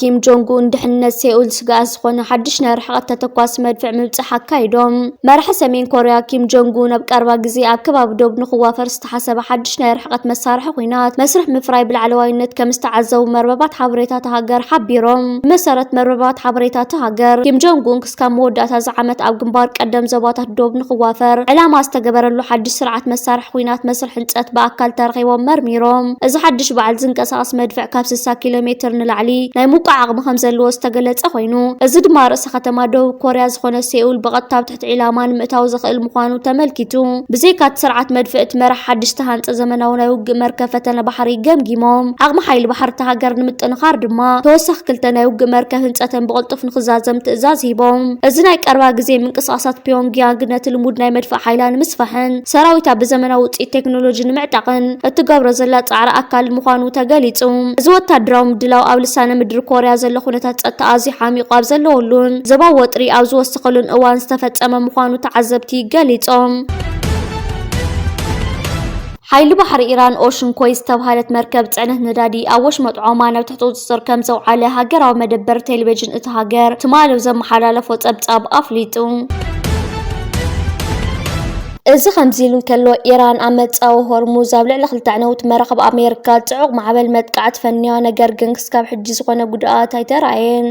ኪም ጆንግ ኡን ድሕነት ሴኡል ስግኣት ዝኾነ ሓድሽ ናይ ርሕቐት ተተኳሲ መድፍዕ ምብጻሕ ኣካይዶም። መራሒ ሰሜን ኮርያ ኪም ጆንግ ኡን ኣብ ቀረባ ግዜ ኣብ ከባቢ ዶብ ንኽዋፈር ዝተሓሰበ ሓድሽ ናይ ርሕቐት መሳርሒ ኲናት መስርሕ ምፍራይ ብላዕለዋይነት ከም ዝተዓዘቡ መርበባት ሓበሬታ እታ ሃገር ሓቢሮም። ብመሰረት መርበባት ሓበሬታ እታ ሃገር፣ ኪም ጆንግ ኡን ክስካብ መወዳእታ እዚ ዓመት ኣብ ግንባር ቀደም ዞባታት ዶብ ንኽዋፈር ዕላማ ዝተገበረሉ ሓድሽ ስርዓት መሳርሒ ኲናት መስርሕ ህንጸት ብኣካል ተረኺቦም መርሚሮም። እዚ ሓድሽ በዓል ዝንቀሳቐስ መድፍዕ ካብ ስሳ ኪሎ ሜትር ንላዕሊ ናይ ምውቃዕ ዓቕሚ ከም ዘለዎ ዝተገለጸ ኮይኑ፣ እዚ ድማ ርእሰ ከተማ ደቡብ ኮርያ ዝኾነ ሴኡል ብቐጥታ ኣብ ትሕቲ ዒላማ ንምእታው ዘኽእል ምዃኑ ተመልኪቱ። ብዘይካ እቲ ስርዓት መድፍዕ፣ እቲ መራሕ ሓድሽ ዝተሃንጸ ዘመናዊ ናይ ውግእ መርከብ ፈተነ ባሕሪ ገምጊሞም። ዓቕሚ ሓይሊ ባሕሪ እታ ሃገር ንምጥንኻር ድማ ተወሳኺ ክልተ ናይ ውግእ መርከብ ህንጸተን ብቕልጡፍ ንኽዛዘም ትእዛዝ ሂቦም። እዚ ናይ ቀረባ ግዜ ምንቅስቓሳት ፒዮንግያንግ ነቲ ልሙድ ናይ መድፍዕ ሓይላ ንምስፋሕን ሰራዊታ ብዘመናዊ ውፅኢት ቴክኖሎጂ ንምዕጣቕን እትገብሮ ዘላ ፃዕሪ ኣካል ምዃኑ ተገሊጹ። እዚ ወታደራዊ ምድላው ኣብ ልሳነ ምድሪ ኮርያ ዘሎ ኩነታት ጸጥታ ኣዝዩ ሓሚቑ ኣብ ዘለወሉን ዞባዊ ወጥሪ ኣብ ዝወሰኸሉን እዋን ዝተፈጸመ ምዃኑ ተዓዘብቲ ገሊጾም። ሓይሊ ባሕሪ ኢራን ኦሽን ኮይ ዝተባህለት መርከብ ጽዕነት ነዳዲ ኣብ ወሽመጥ ዖማን ኣብ ትሕቲ ቁጽጽር ከም ዘውዓለ ሃገራዊ መደበር ቴሌቪዥን እታ ሃገር ትማሊ ኣብ ዘመሓላለፎ ጸብጻብ ኣፍሊጡ። እዚ ከምዚ ኢሉ እንከሎ፣ ኢራን ኣብ መጻዊ ሆርሙዝ ኣብ ልዕሊ ክልተ ኣዕነውቲ መራኽብ ኣሜሪካ ጽዑቕ ማዕበል መጥቃዕቲ ፈንያ፣ ነገር ግን ክስካብ ሕጂ ዝኾነ ጉድኣት ኣይተራእየን።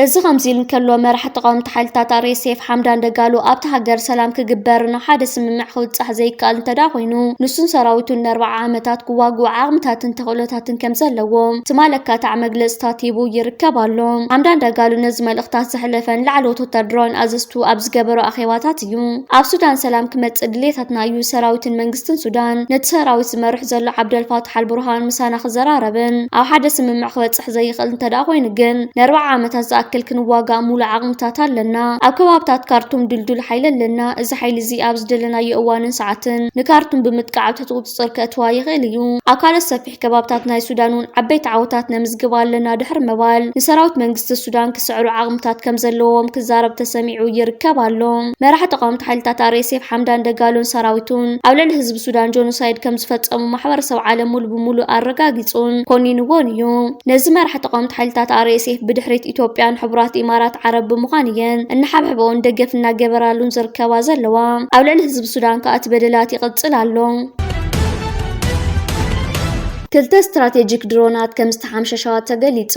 እዚ ከምዚ ኢሉ እንከሎ፣ መራሒ ተቓወምቲ ሓይልታት ኣር ኤስ ኤፍ ሓምዳን ደጋሎ ኣብታ ሃገር ሰላም ክግበርን ኣብ ሓደ ስምምዕ ክብጻሕ ዘይከኣል እንተደኣ ኮይኑ፣ ንሱን ሰራዊቱን ንኣርብዓ ዓመታት ክዋግኡ ዓቕምታትን ተኽእሎታትን ከም ዘለዎም ትማሊ ኣካታዒ መግለጽታት ሂቡ ይርከብ ኣሎ። ሓምዳን ደጋሎ ነዚ መልእኽታት ዘሕለፈን ላዕለዎት ወታደራውያን ኣዘዝቱ ኣብ ዝገበሮ ኣኼባታት እዩ። ኣብ ሱዳን ሰላም ክመጽእ ድሌታትና እዩ። ሰራዊትን መንግስትን ሱዳን፣ ነቲ ሰራዊት ዝመርሕ ዘሎ ዓብደልፋታሕ ኣልቡርሃን ምሳና ክዘራረብን ኣብ ሓደ ስምምዕ ክበጽሕ ዘይኽእል እንተደኣ ኮይኑ ግን፣ ንኣርብዓ ዓመታት ዝኣክል ክንዋጋእ ሙሉእ ዓቕምታት ኣለና። ኣብ ከባብታት ካርቱም ድልዱል ሓይሊ ኣለና። እዚ ሓይሊ እዚ ኣብ ዝደለናዮ እዋንን ሰዓትን ንካርቱም ብምጥቃዕ ኣብ ትሕቲ ቁጽጽር ከእትዋ ይኽእል እዩ። ኣብ ካልኦት ሰፊሕ ከባብታት ናይ ሱዳን እውን ዓበይቲ ዓወታት ነምዝግብ ኣለና ድሕሪ ምባል፣ ንሰራዊት መንግስቲ ሱዳን ክስዕሩ ዓቕምታት ከም ዘለዎም ክዛረብ ተሰሚዑ ይርከብ ኣሎ። መራሒ ተቓወምቲ ሓይልታት ኣር ኤስ ኤፍ ሓምዳን ደጋሎን ሰራዊቱን ኣብ ልዕሊ ህዝቢ ሱዳን ጆኖሳይድ ከም ዝፈጸሙ ማሕበረሰብ ዓለም ሙሉ ብሙሉ ኣረጋጊጹን ኮኒንዎን እዩ። ነዚ መራሒ ተቓወምቲ ሓይልታት ኣር ኤስ ኤፍ ብድሕሪት ኢትዮጵያን ሕቡራት ኢማራት ዓረብ ብምዃን እየን እናሓብሕበኦን ደገፍ እናገበራሉን ዝርከባ ዘለዋ። ኣብ ልዕሊ ህዝቢ ሱዳን ከኣ እቲ በደላት ይቕጽል ኣሎ። ክልተ ስትራቴጂክ ድሮናት ከም ዝተሓምሸሻ ተገሊጹ።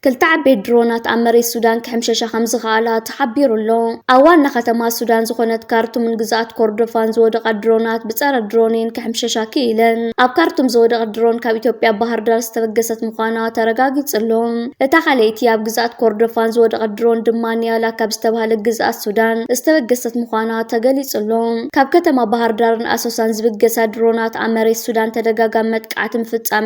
ክልተ ዓበይቲ ድሮናት ኣብ መሬት ሱዳን ክሕምሸሻ ከም ዝኸኣላ ተሓቢሩ ኣሎ። ኣብ ዋና ከተማ ሱዳን ዝኾነት ካርቱምን ግዝኣት ኮርዶፋን ዝወደቓ ድሮናት ብጸረ ድሮኔን ክሕምሸሻ ክኢለን። ኣብ ካርቱም ዝወደቐት ድሮን ካብ ኢትዮጵያ ባህር ዳር ዝተበገሰት ምዃና ተረጋጊጹ ኣሎ። እታ ካልኣይቲ ኣብ ግዝኣት ኮርዶፋን ዝወደቐት ድሮን ድማ ኒያላ ካብ ዝተባህለ ግዝኣት ሱዳን ዝተበገሰት ምዃና ተገሊጹ ኣሎ። ካብ ከተማ ባህር ዳርን ኣሶሳን ዝብገሳ ድሮናት ኣብ መሬት ሱዳን ተደጋጋሚ መጥቃዕቲ ምፍጻመን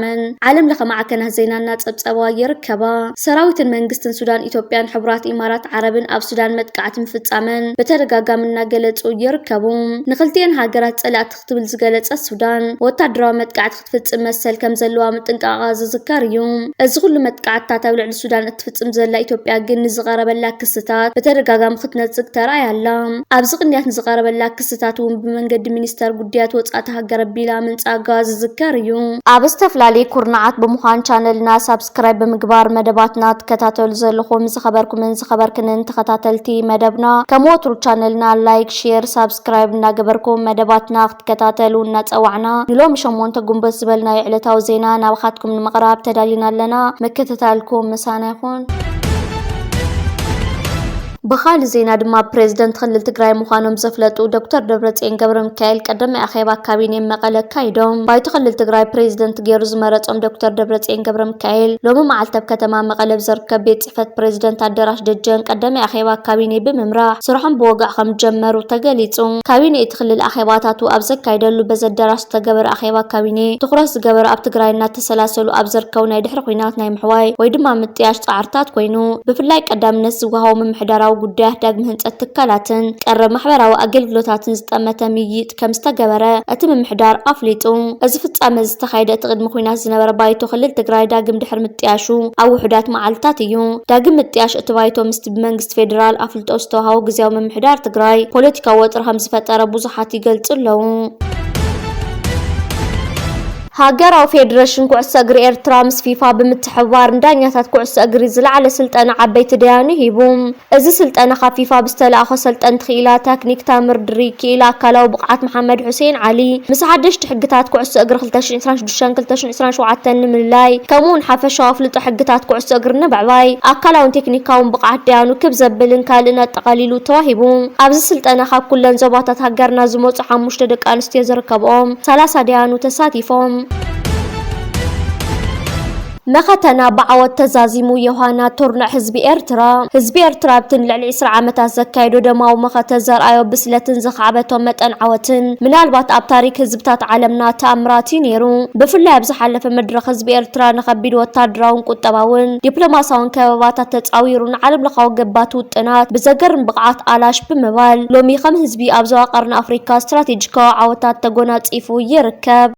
ዓለም ለኸ ማዕከናት ዜና እናጸብጸባ ይርከባ። ሰራዊትን መንግስትን ሱዳን፣ ኢትዮጵያን ሕቡራት ኢማራት ዓረብን ኣብ ሱዳን መጥቃዕቲ ምፍጻመን ብተደጋጋሚ እናገለጹ ይርከቡ። ንክልቲኤን ሃገራት ጸላእቲ ክትብል ዝገለጸት ሱዳን፣ ወታደራዊ መጥቃዕቲ ክትፍጽም መሰል ከም ዘለዋ ምጥንቃቓ ዝዝከር እዩ። እዚ ኩሉ መጥቃዕትታት ኣብ ልዕሊ ሱዳን እትፍጽም ዘላ ኢትዮጵያ ግን ንዝቐረበላ ክስታት ብተደጋጋሚ ክትነጽግ ተራእያ ኣላ። ኣብዚ ቅንያት ንዝቐረበላ ክስታት እውን ብመንገዲ ሚኒስተር ጉዳያት ወጻኢ እታ ሃገር ኣቢላ ምንጻጋ ዝዝከር እዩ። ኣብ ዝተፈላለዩ ኩርናዓት ብምዃን ቻነልና ሳብስክራይብ ብምግባር መደባትና ትከታተሉ ዘለኹም ዝኸበርኩምን ዝኸበርክንን ተኸታተልቲ መደብና፣ ከም ወትሩ ቻነልና ላይክ፣ ሼር፣ ሳብስክራይብ እናገበርኩም መደባትና ክትከታተሉ እናጸዋዕና፣ ንሎሚ ሸሞንተ ጉንበት ዝበልናዮ ዕለታዊ ዜና ናባኻትኩም ንምቕራብ ተዳሊና ኣለና። ምክትታልኩም ምሳና ይኹን። ብኻልእ ዜና ድማ፣ ፕሬዝደንት ክልል ትግራይ ምዃኖም ዘፍለጡ ዶክተር ደብረጽዮን ገብረ ሚካኤል ቀዳማይ ኣኼባ ካቢኔ መቐለ ኣካይዶም። ባይቶ ክልል ትግራይ ፕሬዝደንት ገይሩ ዝመረጾም ዶክተር ደብረጽዮን ገብረ ሚካኤል ሎሚ መዓልቲ ኣብ ከተማ መቐለ ኣብ ዝርከብ ቤት ጽሕፈት ፕሬዝደንት ኣዳራሽ ደጀን ቀዳማይ ኣኼባ ካቢኔ ብምምራሕ ስርሖም ብወግዒ ከም ጀመሩ ተገሊጹ። ካቢኔ እቲ ክልል ኣኼባታቱ ኣብ ዘካየደሉ በዚ ኣዳራሽ ዝተገበረ ኣኼባ ካቢኔ ትኹረት ዝገበረ ኣብ ትግራይ እናተሰላሰሉ ኣብ ዝርከቡ ናይ ድሕሪ ኲናት ናይ ምሕዋይ ወይ ድማ ምጥያሽ ጻዕርታት ኮይኑ፣ ብፍላይ ቀዳምነት ዝወሃቦ ምምሕዳራዊ ጉዳያት፣ ዳግመ ህንጸት ትካላትን ቀረብ ማሕበራዊ ኣገልግሎታትን ዝጠመተ ምይይጥ ከም ዝተገበረ እቲ ምምሕዳር ኣፍሊጡ። እዚ ፍጻመ ዝተኻየደ እቲ ቅድሚ ኲናት ዝነበረ ባይቶ ክልል ትግራይ ዳግም ድሕሪ ምጥያሹ ኣብ ውሑዳት መዓልታት እዩ። ዳግም ምጥያሽ እቲ ባይቶ ምስቲ ብመንግስቲ ፌዴራል ኣፍልጦ ዝተዋሃቦ ግዝያዊ ምምሕዳር ትግራይ ፖለቲካዊ ወጥሪ ከም ዝፈጠረ ብዙሓት ይገልጹ ኣለዉ። ሃገራዊ ፌደሬሽን ኩዕሶ እግሪ ኤርትራ ምስ ፊፋ ብምትሕብባር ንዳኛታት ኩዕሶ እግሪ ዝለዓለ ስልጠና ዓበይቲ ደያኑ ሂቡ። እዚ ስልጠና ካብ ፊፋ ብዝተላእኾ ሰልጠንቲ ክኢላ ታክኒክ ታምር ድሪ፣ ክኢላ ኣካላዊ ብቕዓት መሓመድ ሑሴን ዓሊ፣ ምስ ሓደሽቲ ሕግታት ኩዕሶ እግሪ ክልተ ሽሕን ዕስራን ሽዱሽተን ክልተ ሽሕን ዕስራን ሸውዓተን ንምልላይ፣ ከምኡ እውን ሓፈሻዊ ኣፍልጦ ሕግታት ኩዕሶ እግሪ ንምዕባይ፣ ኣካላውን ቴክኒካውን ብቕዓት ደያኑ ክብ ዘብልን ካልእን ኣጠቓሊሉ ተዋሂቡ። ኣብዚ ስልጠና ካብ ኩለን ዞባታት ሃገርና ዝመጹ ሓሙሽተ ደቂ ኣንስትዮ ዝርከብኦም ሰላሳ ደያኑ ተሳቲፎም። መኸተና ብዓወት ተዛዚሙ። ዮሃና ቱርንዕ ህዝቢ ኤርትራ። ህዝቢ ኤርትራ ኣብቲ ንልዕሊ ዕስራ ዓመታት ዘካየዶ ደማዊ መኸተ ዘርኣዮ ብስለትን ዘኻዕበቶ መጠን ዓወትን ምናልባት ኣብ ታሪክ ህዝብታት ዓለምና ተኣምራት እዩ ነይሩ። ብፍላይ ኣብ ዝሓለፈ መድረኽ ህዝቢ ኤርትራ ንኸቢድ ወታደራውን ቁጠባውን ዲፕሎማሳውን ከበባታት ተጻዊሩ ንዓለም ለኻዊ ገባት ውጥናት ብዘገርም ብቕዓት ኣላሽ ብምባል ሎሚ ከም ህዝቢ ኣብ ዞባ ቀርኒ ኣፍሪካ ስትራቴጂካዊ ዓወታት ተጎናጺፉ ይርከብ።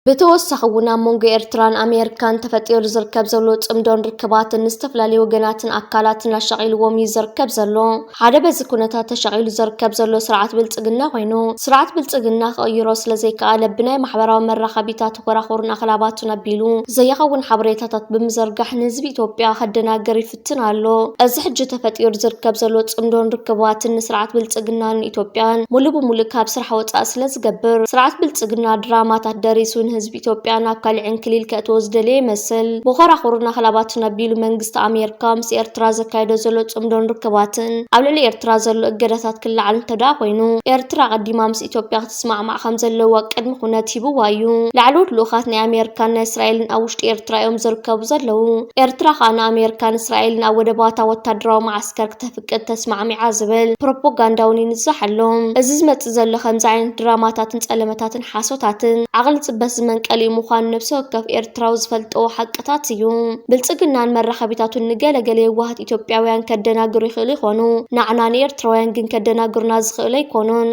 ብተወሳኺ እውን ኣብ መንጎ ኤርትራን ኣሜሪካን ተፈጢሩ ዝርከብ ዘሎ ጽምዶን ርክባትን ንዝተፈላለዩ ወገናትን ኣካላትን ኣሻቒልዎም እዩ ዝርከብ ዘሎ። ሓደ በዚ ኩነታት ተሻቒሉ ዝርከብ ዘሎ ስርዓት ብልጽግና ኮይኑ፣ ስርዓት ብልጽግና ክቕይሮ ስለ ዘይከኣለ ብናይ ማሕበራዊ መራኸቢታት ኮራኹርን ኣኽላባቱን ኣቢሉ ዘይኸውን ሓበሬታታት ብምዝርጋሕ ንህዝቢ ኢትዮጵያ ከደናግር ይፍትን ኣሎ። እዚ ሕጂ ተፈጢሩ ዝርከብ ዘሎ ጽምዶን ርክባትን ንስርዓት ብልጽግናን ኢትዮጵያን ሙሉ ብሙሉ ካብ ስራሕ ወጻኢ ስለ ዝገብር፣ ስርዓት ብልጽግና ድራማታት ደሪሱ ንህዝቢ ኢትዮጵያ ናብ ካልእ ዕንክሊል ከእትዎ ዝደለየ ይመስል። ብኾራኹርን ኣኽላባትን ኣቢሉ መንግስቲ ኣሜሪካ ምስ ኤርትራ ዘካየዶ ዘሎ ጽምዶን ርክባትን ኣብ ልዕሊ ኤርትራ ዘሎ እገዳታት ክለዓል እንተደኣ ኮይኑ፣ ኤርትራ ኣቐዲማ ምስ ኢትዮጵያ ክትስማዕማዕ ከም ዘለዋ ቅድሚ ኩነት ሂብዋ እዩ። ላዕለዎት ልኡኻት ናይ ኣሜሪካን ናይ እስራኤልን ኣብ ውሽጢ ኤርትራ እዮም ዝርከቡ ዘለዉ። ኤርትራ ከኣ ንኣሜሪካን እስራኤልን ኣብ ወደባታ ወታደራዊ መዓስከር ክተፍቅድ ተስማዕሚዓ ዝብል ፕሮፓጋንዳ እውን ይንዛሕ ኣሎ። እዚ ዝመጽእ ዘሎ ከምዚ ዓይነት ድራማታትን ጸለመታትን ሓሶታትን ዓቕሊ ጽበት ዝመንቀሊ ምዃኑ ነብሲ ወከፍ ኤርትራዊ ዝፈልጦ ሓቅታት እዩ። ብልጽግናን መራኸቢታቱን ንገለ ገለ የዋሃት ኢትዮጵያውያን ከደናግሩ ይኽእሉ ይኾኑ፣ ንዓና ንኤርትራውያን ግን ከደናግሩና ዝኽእሉ ኣይኮኑን።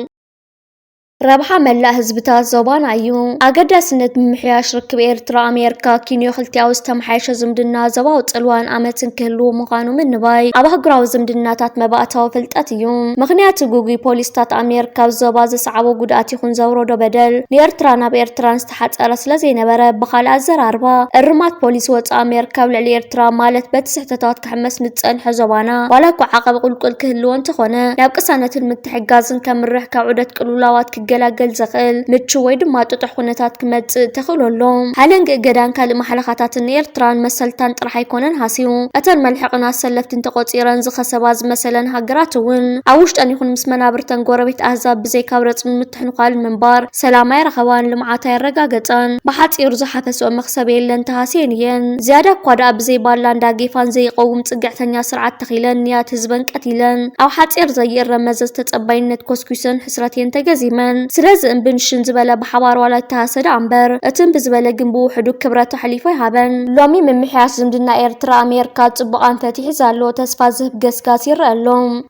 ረብሓ መላእ ህዝብታት ዞባና እዩ። ኣገዳስነት ምምሕያሽ ርክብ ኤርትራ ኣሜሪካ ኪንዮ ክልቲኣዊ ዝተመሓየሸ ዝምድና ዞባዊ ጽልዋን ኣመትን ክህልዎ ምዃኑ ምንባይ ኣብ ኣህጉራዊ ዝምድናታት መባእታዊ ፍልጠት እዩ። ምኽንያቱ ግጉይ ፖሊስታት ኣሜሪካ ኣብ ዞባ ዘስዓቦ ጉድኣት ይኹን ዘውረዶ በደል ንኤርትራ ናብ ኤርትራን ዝተሓጸረ ስለ ዘይነበረ፣ ብኻልእ ኣዘራርባ እርማት ፖሊሲ ወጻኢ ኣሜሪካ ኣብ ልዕሊ ኤርትራ ማለት በቲ ስሕተታት ክሕመስ ንዝጸንሐ ዞባና ዋላ እኳ ዓቐብ ቁልቁል ክህልዎ እንተኾነ ናብ ቅሳነትን ምትሕጋዝን ከምርሕ ካብ ዑደት ቅልውላዋት ክገላገል ዘኽእል ምቹ ወይ ድማ ጥጡሕ ኩነታት ክመጽእ ተኽእሎ ኣሎ። ሓለንጊ እገዳን ካልእ ማሕለኻታትን ንኤርትራን መሰልታን ጥራሕ ኣይኮነን ሃስዩ። እተን መልሕቕን ኣሰለፍትን ተቖጺረን ዝኸሰባ ዝመሰለን ሃገራት እውን ኣብ ውሽጠን ይኹን ምስ መናብርተን ጎረቤት ኣህዛብ ብዘይካ ብረጽምን ምትሕንኳልን ምንባር ሰላም ኣይረኸባን፣ ልምዓት ኣየረጋገጸን። ብሓጺሩ ዝሓፈስኦ መኽሰብ የለን ተሃስየን እየን። ዝያዳ እኳ ደኣ ብዘይ ባላ እንዳጌፋን ዘይቀውም ጽግዕተኛ ስርዓት ተኺለን ንያት ህዝበን ቀቲለን ኣብ ሓጺር ዘይእረም መዘዝ ተጸባይነት ኮስኲሰን ሕስረት እየን ተገዚመን። ስለዚ እምቢ ንሽን ዝበለ ብሓባር ዋላ ይተሃሰ ደኣ እምበር፣ እቲ እምቢ ዝበለ ግን ብውሕዱ ክብረት ኣሕሊፉ ኣይሃበን። ሎሚ ምምሕያሽ ዝምድና ኤርትራ ኣሜሪካ ጽቡቕ ኣንፈት ይሕዝ ኣሎ፣ ተስፋ ዝህብ ገስጋስ ይረአ ኣሎ።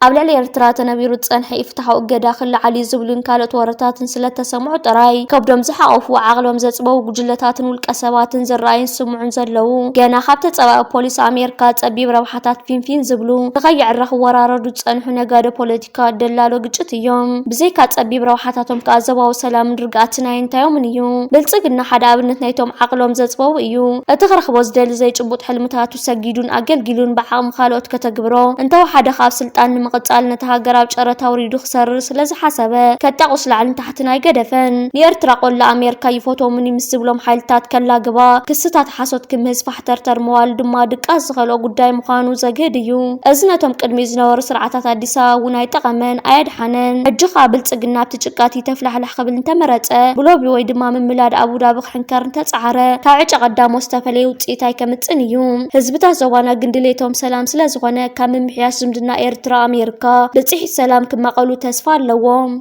ኣብ ልዕሊ ኤርትራ ተነቢሩ ዝጸንሐ ኢፍትሓዊ እገዳ ክለዓል እዩ ዝብሉን ካልኦት ወረታትን ስለ ተሰምዑ ጥራይ ከብዶም ዝሓቖፉ ዓቕሎም ዘጽበቡ ጉጅለታትን ውልቀ ሰባትን ዝረኣዩን ዝስምዑን ዘለዉ፣ ገና ካብ ተጸባኢ ፖሊሲ ኣሜሪካ ጸቢብ ረብሓታት ፊንፊን ዝብሉ ንኸይዕረ ክወራረዱ ዝጸንሑ ነጋዶ ፖለቲካ ደላሎ ግጭት እዮም። ብዘይካ ጸቢብ ረብሓታቶም ከኣ ዞባዊ ሰላምን ርግኣትን ኣየንታዮምን እዩ። ብልጽግና ሓደ ኣብነት ናይቶም ዓቕሎም ዘጽበቡ እዩ። እቲ ክረኽቦ ዝደሊ ዘይጭቡጥ ሕልምታቱ ሰጊዱን ኣገልጊሉን ብዓቕሚ ካልኦት ከተግብሮ እንተወሓደ ከኣ ኣብ ስልጣን ንምቕጻል ነታ ሃገር ኣብ ጨረታ ኣውሪዱ ክሰርር ስለ ዝሓሰበ ከጣቑስ ላዕልን ታሕትን ኣይገደፈን። ንኤርትራ ቆላ ኣሜሪካ ይፈትዎምን እዩ ምስ ዝብሎም ሓይልታት ከላግባ፣ ክስታት ሓሶት ክምህዝ ፋሕተርተር ምባሉ ድማ ድቃስ ዝኸልኦ ጉዳይ ምዃኑ ዘግህድ እዩ። እዚ ነቶም ቅድሚኡ ዝነበሩ ስርዓታት ኣዲስ ኣበባ እውን ኣይጠቐመን፣ ኣየድሓነን። ሕጂ ከኣ ብልጽግና ኣብቲ ጭቃ እቲ ተፍላሕላሕ ክብል እንተመረጸ፣ ብሎቢ ወይ ድማ ምምላድ ኣቡዳቢ ክሕንከር እንተጸዓረ፣ ካብ ዕጨ ቀዳሞ ዝተፈለየ ውጽኢት ኣይከምጽእን እዩ። ህዝብታት ዞባና ግን ድሌቶም ሰላም ስለ ዝኾነ፣ ካብ ምምሕያሽ ዝምድና ኤርትራ ኣሜሪካ ብጽሒት ሰላም ክማቐሉ ተስፋ ኣለዎም።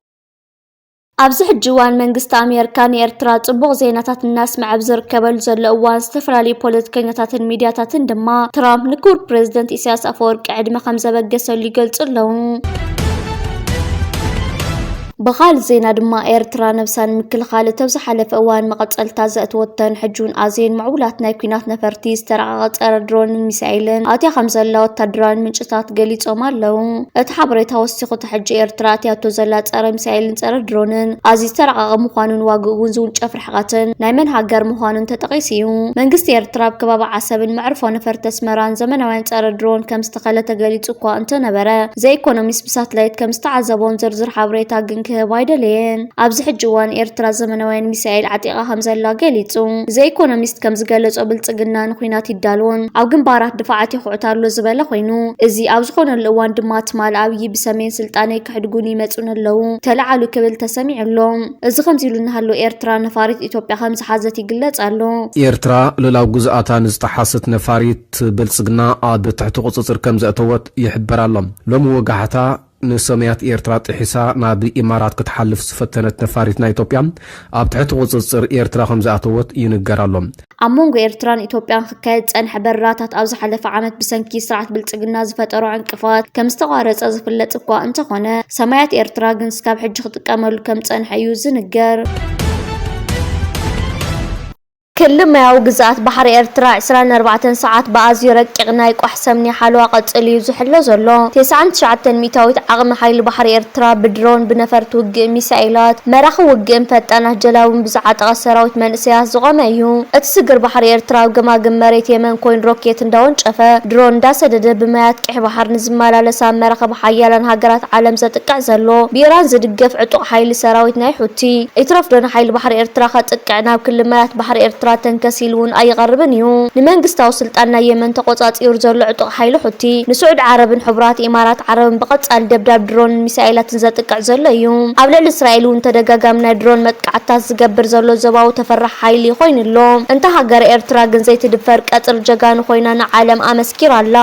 ኣብዚ ሕጂ እዋን መንግስቲ ኣሜሪካ ንኤርትራ ጽቡቕ ዜናታት እናስምዐ ኣብ ዝርከበሉ ዘሎ እዋን፣ ዝተፈላለዩ ፖለቲከኛታትን ሚድያታትን ድማ ትራምፕ ንክቡር ፕሬዝደንት ኢሳያስ ኣፈወርቂ ዕድመ ከም ዘበገሰሉ ይገልጹ ኣለዉ። ብኻልእ ዜና ድማ፣ ኤርትራ ነብሳ ንምክልኻል እቲ ኣብ ዝሓለፈ እዋን መቐጸልታ ዘእተወተን ሕጂ እውን ኣዝየን ምዕቡላት ናይ ኲናት ነፈርቲ ዝተራቐቐ ጸረ ድሮንን ሚሳኤልን ኣትያ ከም ዘላ ወታደራውያን ምንጭታት ገሊጾም ኣለዉ። እቲ ሓበሬታ ወሲኹ፣ እቲ ሕጂ ኤርትራ ኣትያቶ ዘላ ጸረ ሚሳኤልን ጸረ ድሮንን ኣዝዩ ዝተራቐቐ ምዃኑን ዋግኡ እውን ዝውንጨፍ ርሕቐትን ናይ መን ሃገር ምዃኑን ተጠቒሱ እዩ። መንግስቲ ኤርትራ ኣብ ከባቢ ዓሰብን መዕርፎ ነፈርቲ ኣስመራን ዘመናውያን ጸረ ድሮን ከም ዝተኸለ ተገሊጹ እኳ እንተነበረ፣ ዘ ኢኮኖሚስት ብሳትላይት ከም ዝተዓዘቦን ዝርዝር ሓበሬታ ግን ክህብ ኣይደለየን። ኣብዚ ሕጂ እዋን ኤርትራ ዘመናውያን ሚሳኤል ዓጢቓ ከም ዘላ ገሊጹ። ዘ ኢኮኖሚስት ከም ዝገለጾ፣ ብልጽግና ንኲናት ይዳሎን ኣብ ግንባራት ድፋዓት የኹዕት ኣሎ ዝበለ ኮይኑ፣ እዚ ኣብ ዝኾነሉ እዋን ድማ ትማል ኣብይ ብሰሜን ስልጣነይ ክሕድጉን ይመጹን ኣለዉ ተለዓሉ ክብል ተሰሚዑ ኣሎ። እዚ ከምዚ ኢሉ እናሃሎ፣ ኤርትራ ነፋሪት ኢትዮጵያ ከም ዝሓዘት ይግለጽ ኣሎ። ኤርትራ ልኡላዊ ግዝኣታ ንዝጠሓሰት ነፋሪት ብልጽግና ኣብ ትሕቲ ቁጽጽር ከም ዘእተወት ይሕበር ኣሎ። ሎሚ ወጋሕታ ንሰማያት ኤርትራ ጥሒሳ ናብ ኢማራት ክትሓልፍ ዝፈተነት ነፋሪት ናይ ኢትዮጵያ ኣብ ትሕቲ ቁጽጽር ኤርትራ ከም ዝኣተወት ይንገር ኣሎ። ኣብ መንጎ ኤርትራን ኢትዮጵያን ክካየድ ዝጸንሐ በረራታት ኣብ ዝሓለፈ ዓመት ብሰንኪ ስርዓት ብልጽግና ዝፈጠሮ ዕንቅፋት ከም ዝተቋረጸ ዝፍለጥ እኳ እንተኾነ፣ ሰማያት ኤርትራ ግን እስካብ ሕጂ ክጥቀመሉ ከም ዝጸንሐ እዩ ዝንገር። ክሊ ማያዊ ግዝኣት ባሕሪ ኤርትራ ዕስራን ኣርባዕተን ሰዓት ብኣዝዩ ረቂቕ ናይ ቋሕ ሰምኒ ሓለዋ ቀጺሉ እዩ ዝሕሎ ዘሎ። ተስዓን ትሽዓተን ሚእታዊት ዓቕሚ ሓይሊ ባሕሪ ኤርትራ ብድሮን ብነፈርቲ ውግእ ሚሳኤላት መራኽብ ውግእን ፈጣናት ጀላቡን ብዝዓጠቐ ሰራዊት መንእሰያት ዝቖመ እዩ። እቲ ስግር ባሕሪ ኤርትራ ኣብ ገማግም መሬት የመን ኮይኑ ሮኬት እንዳወንጨፈ፣ ድሮን እንዳሰደደ ብማያት ቀይሕ ባሕር ንዝመላለሳ መራኽብ ሓያላን ሃገራት ዓለም ዘጥቅዕ ዘሎ ብኢራን ዝድገፍ ዕጡቕ ሓይሊ ሰራዊት ናይ ሑቲ። ይትረፍ ዶ ንሓይሊ ባሕሪ ኤርትራ ከጥቅዕ ናብ ክሊ ማያት ባሕሪ ኤርትራ ተንከስ ኢሉ እውን ኣይቐርብን እዩ። ንመንግስታዊ ስልጣን ናይ የመን ተቆጻጺሩ ዘሎ ዕጡቕ ሓይሊ ሑቲ ንስዑድ ዓረብን ሕቡራት ኢማራት ዓረብን ብቐጻሊ ደብዳብ ድሮንን ሚሳኤላትን ዘጥቅዕ ዘሎ እዩ። ኣብ ልዕሊ እስራኤል እውን ተደጋጋሚ ናይ ድሮን መጥቃዕትታት ዝገብር ዘሎ ዞባዊ ተፈራሒ ሓይሊ ኮይኑ ኣሎ። እንተ ሃገረ ኤርትራ ግን ዘይትድፈር ቀጽሪ ጀጋኑ ኮይና ንዓለም ኣመስኪራ ኣላ።